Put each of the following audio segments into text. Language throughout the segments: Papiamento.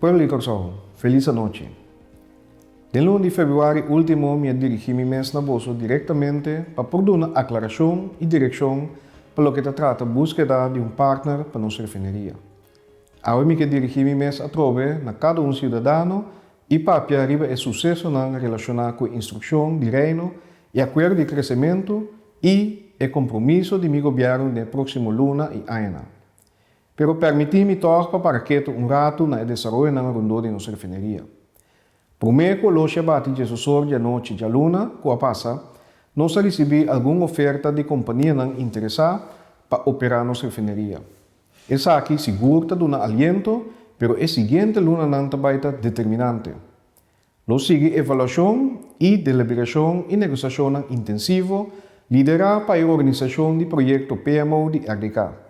Pueblo di Kòrsou, felis anochi. Den luna di febrüari último mi a dirigí mi mes na boso direktamente pa por duna aklarashon i direkshon pa loke ta trata búskeda di un partner pa nos refineria. Awe mi ke dirigí mi mes atrobe na kada un siudadano i papia riba e susesonan relashoná ku e instrukshon di Reino i akuerdo di kresementu i e kompromiso di mi gobièrnu den e próksimo luna i añanan. Pero permití mi tòg pa para ketu un ratu na e desaroyonan rondó di nos refineria. Promé ku oloshi a bati diesosor di anochi djaluna ku a pasa, nos a risibí algun oferta di kompanianan interesá pa operá nos refineria. Esaki sigur ta duna aliento, pero e siguiente lunanan ta bai ta determinante. Lo sigui evaluashon i deliberashon i negosiashonnan intensivo liderá pa e organisashon di proyekto PMO di RDK.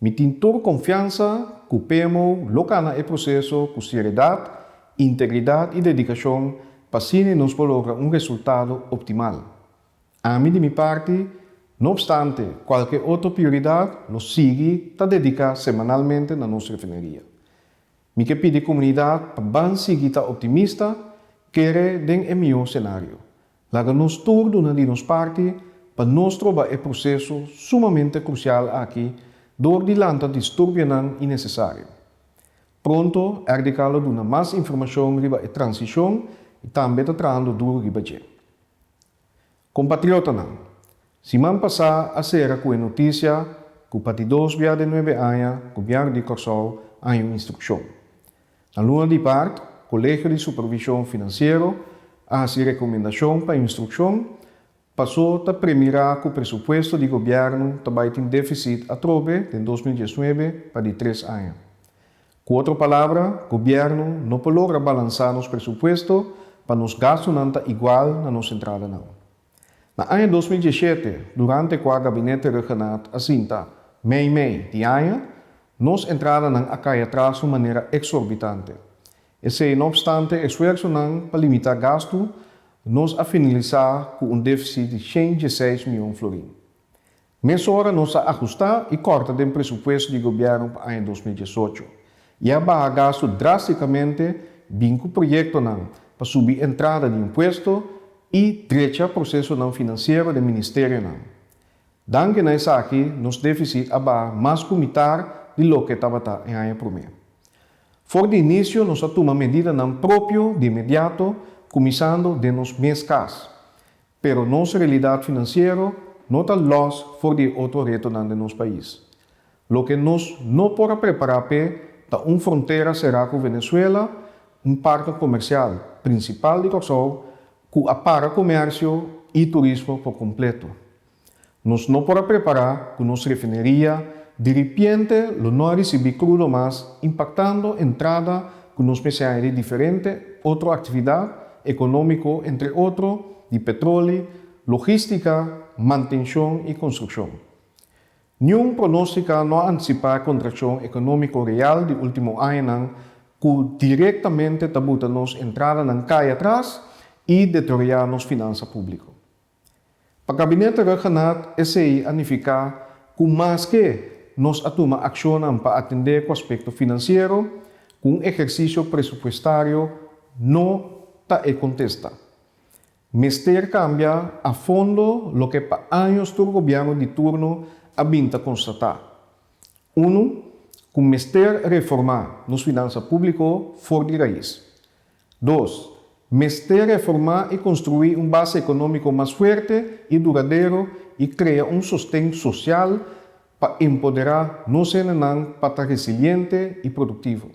Mi tin tur konfiansa ku PMO lo kana e proseso ku seriedat, integridat i dedikashon pa asina nos por logra un resultado optimal. Ami di mi parti, no obstante kualke otro prioridat, lo sigui ta dediká semanalmente na nos refineria. Mi ke pidi komunidat pa ban sigui ta optimista, kere den e mihó senario. Laga nos tur duna di nos parti pa nos troba e proseso sumamente krusial aki dor di lanta disturbionan innesesario. Pronto RDK lo duna mas informashon riba e transishon i tambe ta trahando duru riba dje. Kompatriotanan, siman pasá a sera ku e notisia ku pa di dos bia den nuebe aña Gobièrnu di Kòrsou a haña un instrukshon. Na luna di mart, Kolegio di Supervishon Finansiero a hasi rekomendashon pa instrukshon pasó ta premirá ku presupuesto di gobièrnu ta bai tin défisit atrobe den 2019 pa di tres aña. Ku otro palabra, gobièrnu no por logra balansá nos presupuesto pa nos gastunan ta igual na nos entradanan. Na aña 2017, durante kua Gabinete Rhuggenaath a sinta mei mei di aña, nos entradanan a kai atras un manera eksorbitante. Esei no opstante esfuersonan pa limitá gastu, nos a finalisá ku un défisit di 116 mion florin. Mesora nos a ahustá i kòrta den presupuesto di gobièrnu pa aña 2018 i a baha gastu drástikamente, bin ku proyektonan pa subi entrada di impuesto i drecha prosesonan finansiero den ministerionan. Danki na esaki nos défisit a baha mas ku mitar di loke tabata e aña promé. For di inisio nos a tuma medidanan propio di inmediato, kuminsando den nos mes kas. Pero nos realidat finansiero no ta lòs for di e otro retonan den nos pais. Loke nos no por a prepará p'e ta un frontera será ku Venezuela, un partner komersial prinsipal di Kòrsou, ku a para komersio i turismo por kompleto. Nos no por a prepará ku nos refineria diripiente lo no a risibí krudo mas impaktando entrada ku nos mester haña di diferente otro aktividat ekonómiko entre otro di petroli, logístika, mantenshon i konstrukshon. Niun pronóstika no a antisipá e kontrakshon ekonómiko real di último añanan ku direktamente ta buta nos entradanan kai atras i deteriorá nos finansa públiko. Pa Gabinete Rhuggenaath esei a nifiká ku maske nos a tuma akshonnan pa atendé ku aspekto finansiero, ku un ehersisio presupuestario no ta e kontesta. Mester kambia a fondo loke pa años tur gobièrnu di turno a bin ta konstatá. Unu, ku mester reformá nos finansa públiko for di rais. Dos, mester reformá i konstruí un base ekonómiko mas fuerte i duradero i krea un sosten sosial pa empoderá nos hendenan pa ta resiliente i produktivo.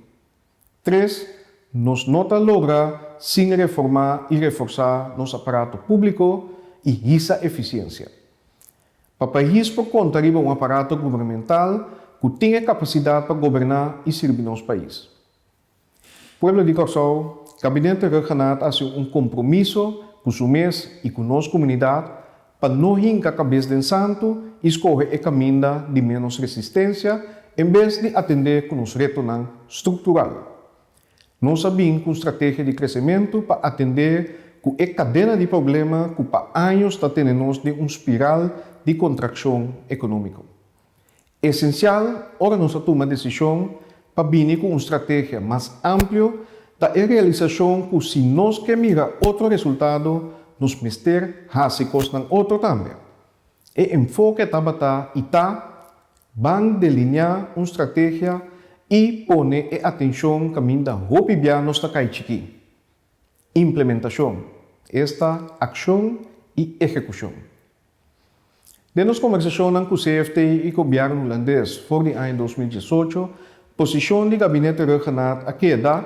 Tres, nos no ta logra sin reformá i reforsá nos aparato públiko i hisa efisiensia. Pa pais por konta riba un aparato gubernamental ku tin e kapasidat pa goberná i sirbi nos pais. Pueblo di Kòrsou, Gabinete Rhuggenaath a hasi un kompromiso ku su mes i ku nos komunidat pa no hinka kabes den santu i skohe e kaminda di ménos resistensia en bes di atendé ku nos retonan struktural. Nos a bin ku un strategia di kresementu pa atendé ku e kadena di problema ku pa años ta tene nos den un spiral di kontrakshon ekonómiko. Esensial ora nos ta tuma desishon pa bini ku un strategia mas amplio ta e realisashon ku si nos ke mira otro resultado nos mester hasi kosnan otro tambe. E enfoke tabata i ta ban delineá un strategia i pone e atenshon kaminda hopi bia nos ta kai chikí. Implementashon, esta akshon i ehekushon. Den nos kombersashonnan ku CFT i gobièrnu hulandes for di aña 2018, posishon di Gabinete Rhuggenaath a keda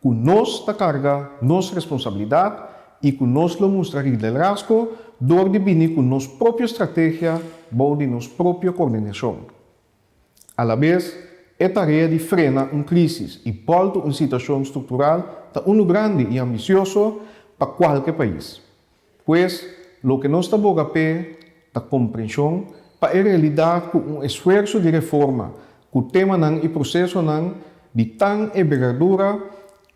ku nos ta karga nos responsabilidat i ku nos lo mustra liderazgo dor di bini ku nos propio strategia bou di nos propio koordinashon. Alabes, e tarea di frena un krísis i bòltu un situashon struktural ta unu grandi i ambisioso pa kualke pais. Pues, loke nos ta boga p'e ta komprenshon pa e realidat ku un esfuerso di reforma ku temanan i prosesonan di tan embergadura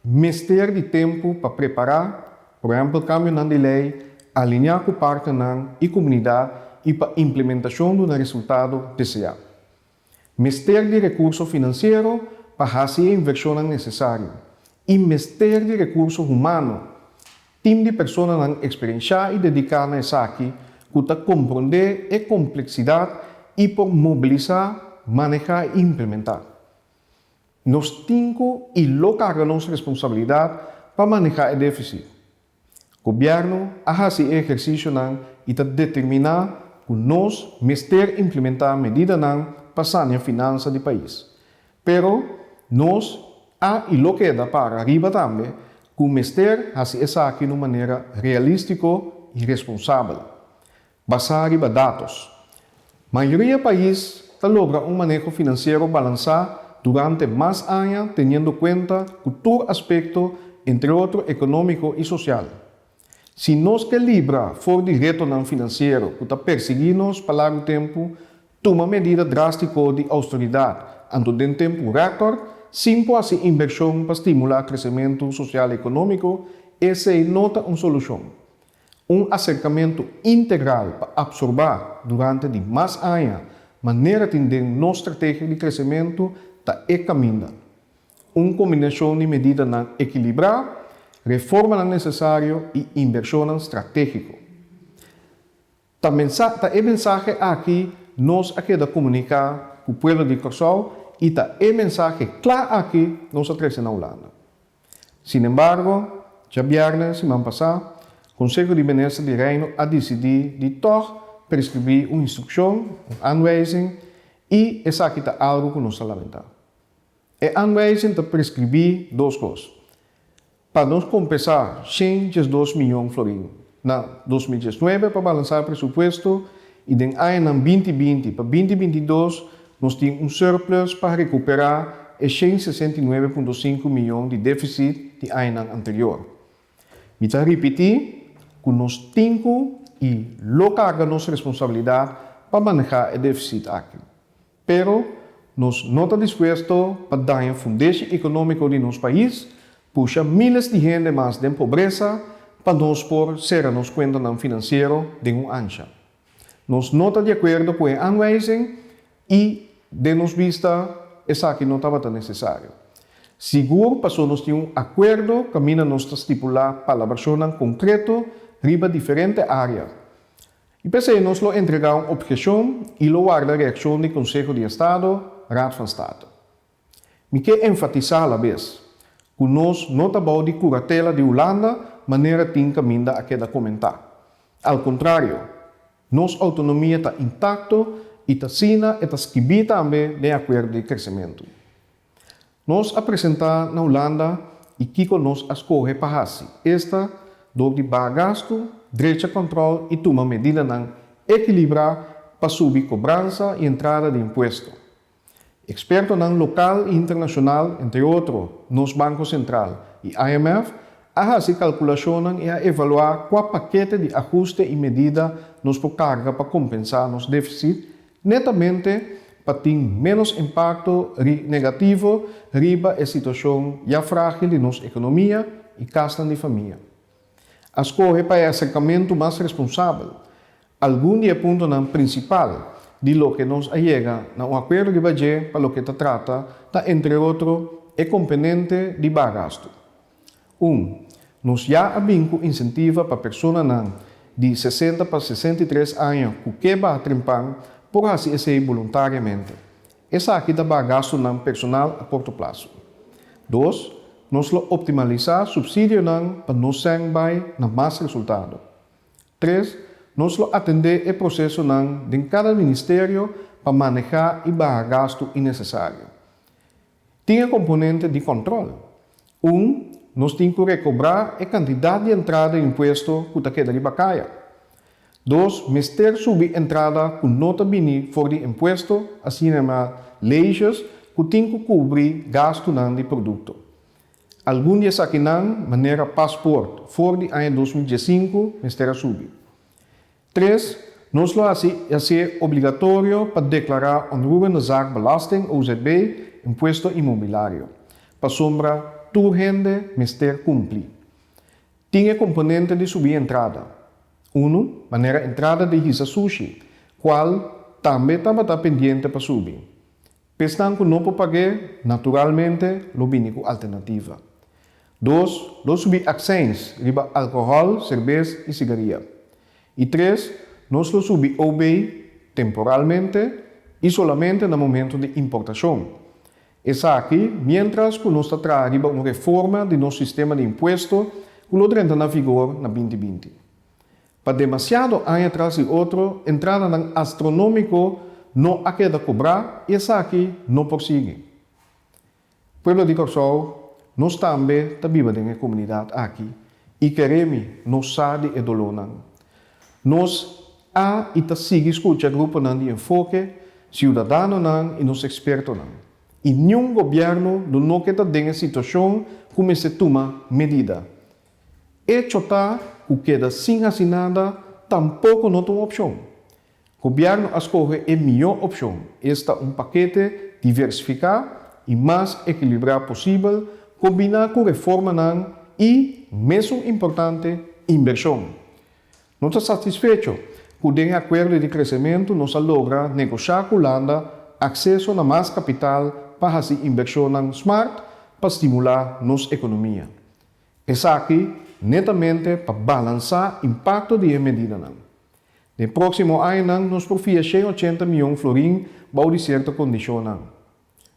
mester di tempu pa prepará, por ehèmpel kambionan di lei, alineá ku partnernan i komunidat i pa implementashon duna resultado deseá. Mester di rekurso finansiero pa hasi e invershonnan nesesario i mester di rekurso humano, tim di personanan eksperenshá i dediká na esaki ku ta komprondé e kompleksidat i por mobilisá, manehá i implementá. Nos tin ku i lo karga nos responsabilidat pa manehá e défisit. Gobièrnu a hasi e ehersisionan i ta determiná ku nos mester implementá medidanan pa sania finansa di pais. Pero nos a i lo keda para riba tambe ku mester hasi esaki na un manera realístiko i responsabel. Basá riba datos. Mayoria pais ta logra un maneho finansiero balansá durante mas aña teniendo kuenta ku tur aspekto, entre otro ekonómiko i sosial. Si nos ke libra for di retonan finansiero ku ta persiguí nos pa largu tempu, tuma medida drástiko di ousteridat anto den tempu rèkòrt sin por hasi invershon pa stimulá kresementu sosial i ekonómiko, esei no ta un solushon. Un aserkamentu integral pa apsorbá durante di mas aña manera tin den nos strategia di kresementu ta e kaminda. Un kombinashon di medidanan ekilibrá, reformanan nesesario i inbershonnan stratégiko. Ta ta e mensahe aki nos a keda komuniká ku pueblo di Kòrsou i ta e mensahe kla aki nos a trese na Hulanda. Sinembargo, djabièrnè siman pasá, Konseho di Minister di Reino a disidí di tòg preskribí un instrukshon, un aanwijzing, i esaki ta algu ku nos ta lamentá. E aanwijzing ta preskribí dos kos, pa nos kompensá 112 miyon florin na 2019 pa balansá e presupuesto i den añanan 2020 pa 2022 nos tin un surplus pa rekuperá e 169.5 miyon di défisit di añanan anterior. Mi ta ripití ku nos tin ku i lo karga nos responsabilidat pa manehá e défisit aki. Pero nos no ta dispuesto pa daña fundeshi ekonómiko di nos pais, pusha míles di hende mas den pobresa pa nos por sera nos kuentanan finansiero den un ansha. Nos no ta di akuerdo ku e aanwijzing i den nos bista esaki no tabata nesesario. Sigur paso nos tin un akuerdo kaminda nos ta stipulá palabrashonnan konkreto riba diferente área. I p'esei nos lo entregá un opheshon i lo warda reakshon di Konseho di Estado, Raad van State. Mi ke enfatisá alabes ku nos no ta bou di kuratela di Hulanda manera tin kaminda a keda komentá. Al kontrario, nos outonomia ta intakto i ta asina e ta skibí tambe den e Akuerdo di Kresementu. Nos a presentá na Hulanda i kiko nos a skohe pa hasi, esta dor di baha gastu, drecha kòntròl i tuma medidanan ekilibrá pa subi kobransa i entrada di impuesto. Ekspertonan lokal i internashonal, entre otro nos Banko Sentral i IMF, a hasi kalkulashonnan i a evaluá kua pakete di ahuste i medida nos por karga pa kompensá nos défisit, netamente pa tin ménos impakto negativo riba e situashon ya frágil di nos ekonomia i kasnan di famia. A skohe pa e aserkamentu mas responsabel. Algun di e puntonan prinsipal. di loke nos a yega na un akuerdo riba dje pa loke ta trata ta entre otro e kompenente di baha gastu. Un, Nos ya a bin ku insentiva pa personanan di 60 pa 63 aña ku ke baha trempan por hasi esei boluntariamente. Esaki ta baha gastunan personal a korto plaso. Dos, Nos lo optimalisá supsidionan pa nos sèn bai na mas resultado. Tres, Nos lo atendé e prosesonan den kada ministerio pa manehá i baha gastu innesesario. Tin e komponente di kòntròl. Un, Nos tin ku rekobrá e kantidat di entrada di impuesto ku ta keda riba kaya. Dos, Mester subi entrada ku no ta bini for di impuesto, asina yamá leges, ku tin ku kubri gastunan di produkto. Algun di esakinan, manera pasport, for di aña 2015 mester a subi. Tres, Nos lo hasi hasié obligatorio pa deklará onroerende zaak belasting, OZB, impuesto inmobilario, pasobra tur hende mester kumpli. Tin e komponente di subi entrada. Unu, manera entrada di hisa sushi, kual tambe tabata pendiente pa subi. P'esnan ku no por pag'é, naturalmente lo bini ku alternativa. Dos, lo subi akseins riba alkohòl, serbes i sigaria. I tres, nos lo subi OB temporalmente i solamente na momento di importashon. Esaki miéntras ku nos ta traha riba un reforma di nos sistema di impuesto ku lo drenta na vigor na 2020. Pa demasiado aña tras di otro, entradanan astronómiko no a keda kobrá i esaki no por sigui. Pueblo di Kòrsou, nos tambe ta biba den e komunidat aki i kere mi, nos sa di e dolónan. Nos a i ta sigui skucha gruponan di enfoke, siudadanonan i nos ekspertonan. I niun gobièrnu lo no ke ta den e situashon ku mester tuma medida. Echo ta ku keda sin hasi nada tampoko no ta un opshon. Gobièrnu a skohe e mihó opshon, esta un pakete diversifiká i mas ekilibrá posibel kombiná ku reformanan i, mesun importante, inbershon. No ta satisfecho ku den e akuerdo di kresementu nos a logra negoshá ku Hulanda akseso na mas kapital pa hasi inbershonnan smart pa stimulá nos ekonomia. Esaki netamente pa balansá impakto di e medidanan. Den próksimo añanan nos por fia 180 mion florin bou di sierto kondishonnan.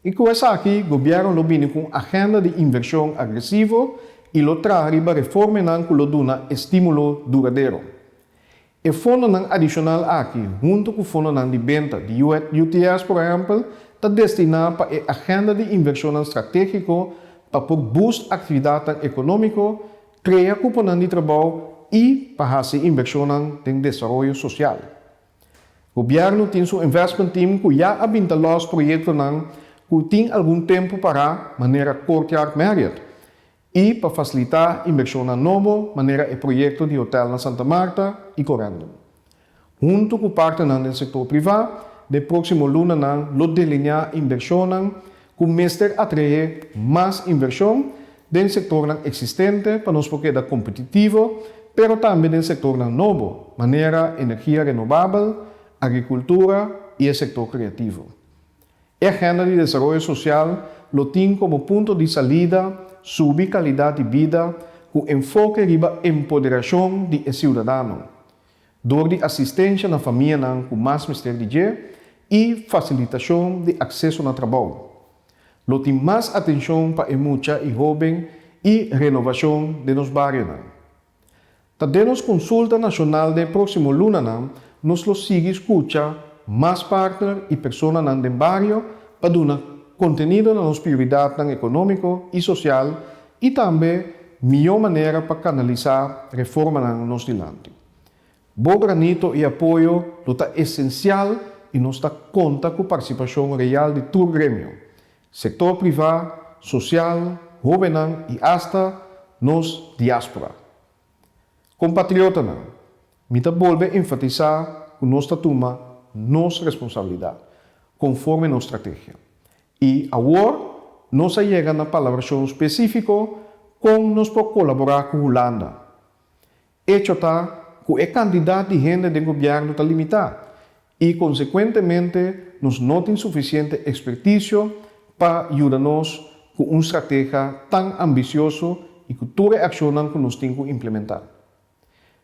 I ku esaki gobièrnu lo bini ku un agenda di invershon agresivo i lo traha riba reformenan ku lo duna estímulo duradero. E fondonan adishonal aki, huntu ku fondonan di benta di UTS por ehèmpel, ta destiná pa e agenda di invershonnan stratégiko pa por boost aktividatnan ekonómiko, krea kuponan di trabou i pa hasi invershonnan den desaroyo sosial. Gobièrnu tin su investment team ku ya a binta lòs proyektonan ku tin algun tempu pará manera Courtyard Marriott, i pa fasilitá inbershonnan nobo manera e proyekto di hotel na Santa Marta i Corendon. Huntu ku partnernan den sektor privá, den próksimo lunanan lo delineá inbershonnan ku mester atraé mas invershon den sektornan eksistente pa nos por keda kompetitivo, pero tambe den sektornan nobo manera energia renobabel, agrikultura i e sektor kreativo. E agenda di desaroyo sosial lo tin komo punto di salida subi kalidat di bida ku enfoke riba empoderashon di e siudadano, dor di asistensha na famianan ku mas mester di dje i fasilitashon di akseso na trabou. Lo tin mas atenshon pa e mucha i hóben i renovashon den nos barionan. Ta den nos konsulta nashonal den e próksimo lunanan nos lo sigui skucha mas partner i personanan den bario pa duna kontenido na nos prioridatnan ekonómiko i sosial i tambe mihó manera pa kanalisá reformanan nos dilanti. Bo granito i apoyo lo ta esensial i nos ta konta ku partisipashon real di tur gremio, sektor privá, sosial, hóbennan i asta nos diáspora. Kompatriotanan, mi ta bolbe enfatisá ku nos ta tuma nos responsabilidat konforme nos strategia. I awor nos a yega na palabrashon spesífiko kon nos por kolaborá ku Hulanda. Echo ta ku e kantidat di hende den gobièrnu ta limitá. I konsekuentemente nos no tin sufisiente ekspertisio pa yuda nos ku un strategia tan ambisioso i ku tur e akshonnan ku nos tin ku implementá.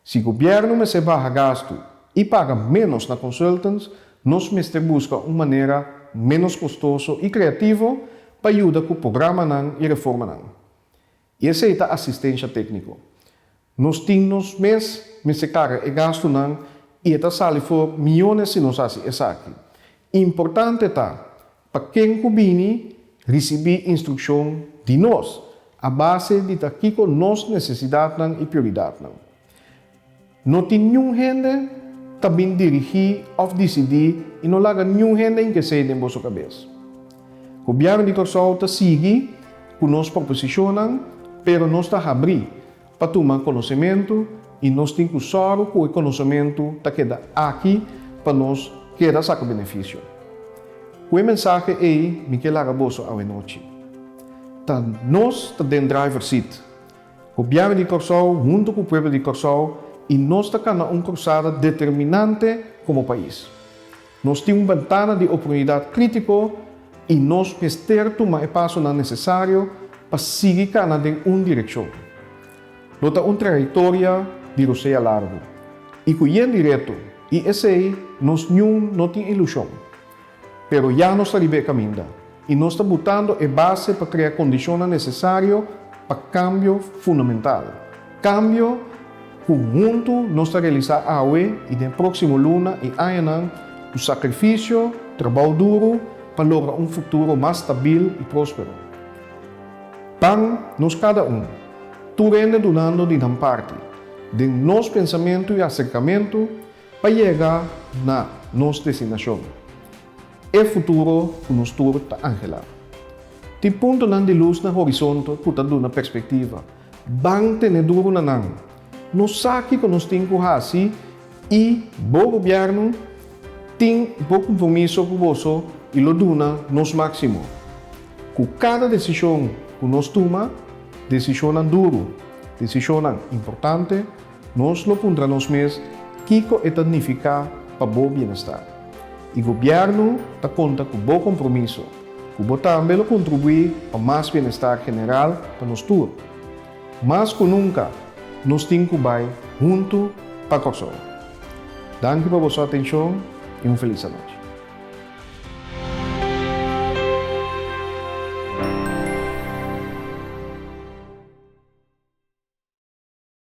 Si gobièrnu mester baha gastu i paga ménos na consultants, nos mester buska un manera ménos kostoso i kreativo pa yuda ku programanan i reformanan. I esei ta asistensha tékniko. Nos tin nos mes mester karga e gastunan i e ta sali for miyones si nos hasi esaki. Importante ta pa ken ku bini risibí instrukshon di nos a base di ta kiko nos nesesidatnan i prioridatnan. No tin niun hende ta bin dirigí òf disidí i no laga niun hende inkesei den boso kabes. Gobièrnu di Kòrsou ta sigui ku nos proposishonnan, pero nos ta habrí pa tuma konosementu i nos tin ku sòru ku e konosementu ta keda aki pa nos keda saka benefisio. Ku e mensahe ei mi ke laga boso awenochi. Ta nos ta den driver seat. Gobièrnu di Kòrsou huntu ku pueblo di Kòrsou i nos ta kana un krusada determinante komo pais. Nos tin un bentana di oportunidat krítiko i nos mester tuma e pasonan nesesario pa sigui kana den un direkshon. Lo ta un trayektoria di rosea largu i ku yen di reto i esei nos niun no tin ilushon. Pero ya nos ta riba e kaminda i nos ta butando e base pa krea kondishonnan nesesario pa kambio fundamental. Kambio ku huntu nos ta realisá awe i den próksimo luna i añanan ku sakrifisio, trabou duru pa logra un futuro mas stabil i próspero. Ban nos kada un, tur hende dunando di nan parti, den nos pensamentu i aserkamentu, Pa yega na nos destinashon, e futuro ku nos tur ta anhelá. Tin puntonan di lus na horizonte ku ta duna perspektiva. Ban tene duru na nan. Nos sa kiko nos tin ku hasi i bo gobièrnu tin bo kompromiso ku boso i lo duna nos máksimo. Ku kada desishon ku nos tuma, desishonnan duru, desishonnan importante, Nos lo puntra nos mes kiko e ta nifiká pa bo bienestar. I gobièrnu ta konta ku bo kompromiso, ku bo tambe lo kontribuí pa mas bienestar general pa nos tur. Mas ku nunka, nos tin ku bai huntu pa Kòrsou. Danki pa boso atenshon i un felis anochi.